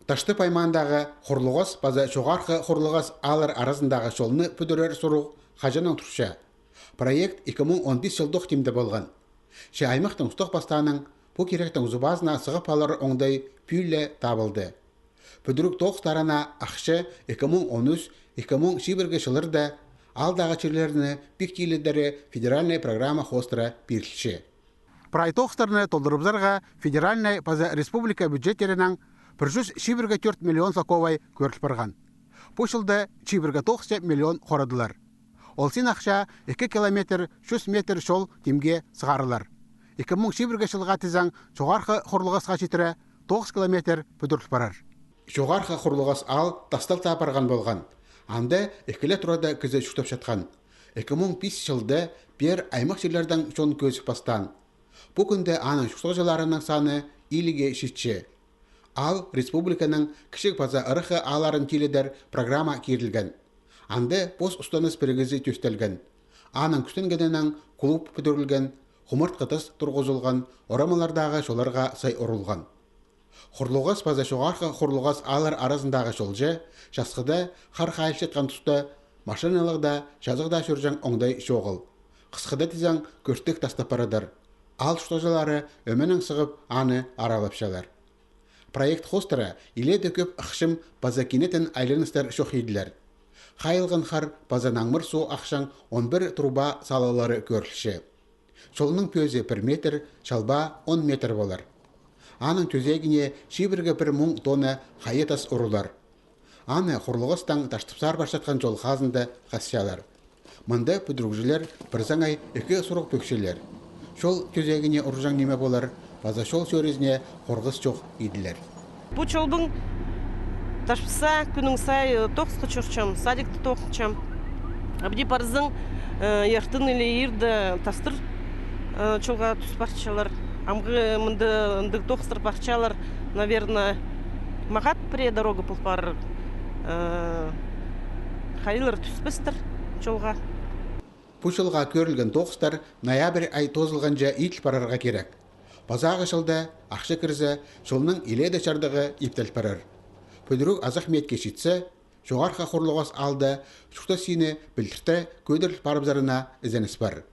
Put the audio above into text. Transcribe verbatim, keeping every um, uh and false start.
Таштып аймаандағы Хурлуғас паза Чоғархы Хурлуғас ааллар аразындағы чолны пӱдірер сурығ хаҷаннаң турча. Проект ікі муң он пис чылдох тимде полған. Че аймахтың устағ-пастаанаң пу киректің зубазына сығып алар оңдай пӱӱл ле табылды. Пӱдіріг тоғыстарына ахча ікі муң он ӱс, ікі муң чибіргі чылларда аалдағы чирлерні пик тилідері федеральнай программа хоостыра пирілче. Прай тоғыстарны толдырыбызарға федеральнай паза республика бюджеттерінең пір чӱс чибіргі тӧрт миллион соковай кӧріл парған. Пу чылда чибіргі тоғыс миллион хорадылар. Ол син ахча ікі километр чӱс метр чол тимге сығарылар. Ікі муң чибіргі чылға тізең Чоғархы Хурлуғасха читіре тоғыс километр пӱдіріл парар. Чоғархы Хурлуғас аал тастал таа парған полған. Анда ікі ле турада кізі чуртап чатхан. Ікі муң пис чылда пеер аймах чирлердең чон кӧзіп пастаан. Пу кӱнде аның чуртағҷыларының саны илігге читче. Аал республиканың кічіг паза ыраххы аалларын тилідер программа кирілген. Анда пос устаныс пірігізі тӧстелген. Аның кӱстенгенінең клуб пӱдірілген, хумартхы тас турғызылған, орамалардағы чолларға сай урылған. Хурлуғас паза Чоғархы Хурлуғас ааллар аразындағы чолҷа, часхыда хар хайылчатхан туста, машиналығ даа, чазығ даа чӧрҷең оңдай чоғыл. Хысхыда тізең, кӧртік тастап парадыр. Аал чуртағҷылары ӧменең сығып, аны аралапчалар. Проект хоостыра илееде кӧп ыхчым паза кинетін айланыстар чох иділер. Хайылған хар паза наңмыр суу ахчаң он пір труба салылары кӧрілче. Чолның пӧзі пір метр, чалба он метр полар. Аның тӧзегіне чибіргі пір муң тонна хайа тас урылар. Аны Хурлуғастаң Таштыпсар парчатхан чол хазында хасчалар. Мында пӱдірігҷілер пір саңай ікі сурығ пӧкчелер. Чол тӧзегіне урҷаң ниме полар, паза чол чӧрізіне хорғыс чох иділер. Пу чолбың Таштыпсар кӱннің сай, э, тоғысха чӧрчем, садикті тоғынчам. А піди парзаң, э, иртен или ирде тастар, э, чолға тӱс парчалар. Амғы мында ындығ тоғыстар парчалар, наверное, мағат пірее дорога пол парар, э, хайылар тӱспестер чолға. Пу чолға кӧрілген тоғыстар ноябрь ай тоозылғанҷа иділ парарға кирек. Пазағы чылда, ахча кірзе, чолның илееде чардығы иптел парар. Пӱдіріг азах миитке читсе, Чоғархы Хурлуғас аалда чуртас сині пілдірте кӧдіріл парыбызарына ізеніс пар.